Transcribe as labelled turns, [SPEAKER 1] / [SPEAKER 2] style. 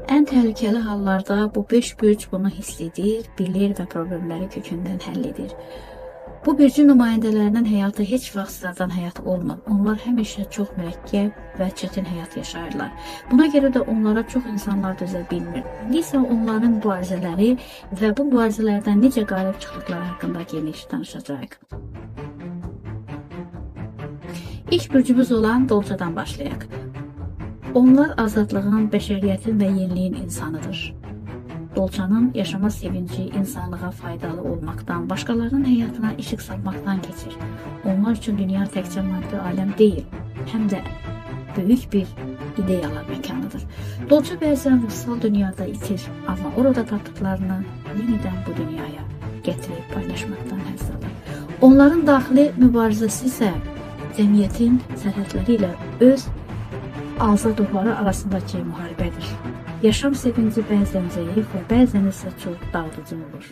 [SPEAKER 1] Ən təhlükəli hallarda bu 5 bürc bunu hiss edir, bilir və problemləri kökündən həll edir. Bu bürcün nümayəndələrinin həyatı heç vaxt sıradan həyat olmur. Onlar həmişə çox mürəkkəb və çətin həyat yaşayırlar. Buna görə də onlara çox insanlar dözə bilmir. İndi isə onların mübarizələri və bu mübarizələrdən necə qalib çıxdıqları haqqında geniş danışacağıq. İlk bürcümüz olan Dolçadan başlayaq. Onlar azadlığın, bəşəriyyətin və yeniliyin insanıdır. Dolçanın yaşama sevinci insanlığa faydalı olmaqdan, başqalarının həyatına işıq salmaqdan keçir. Onlar üçün dünya təkcə maddi aləm deyil, həm də böyük bir ideyalar məkanıdır. Dolça bəzən ruhsal dünyada itir, amma orada tapdıqlarını yenidən bu dünyaya gətirib paylaşmaqdan həzz alır. Onların daxili mübarizəsi isə cəmiyyətin sərhədləri ilə öz azad ruhları arasındakı müharibədir. Yaşam sevinci bəzən zəif və bəzən isə çox dağıdıcı olur.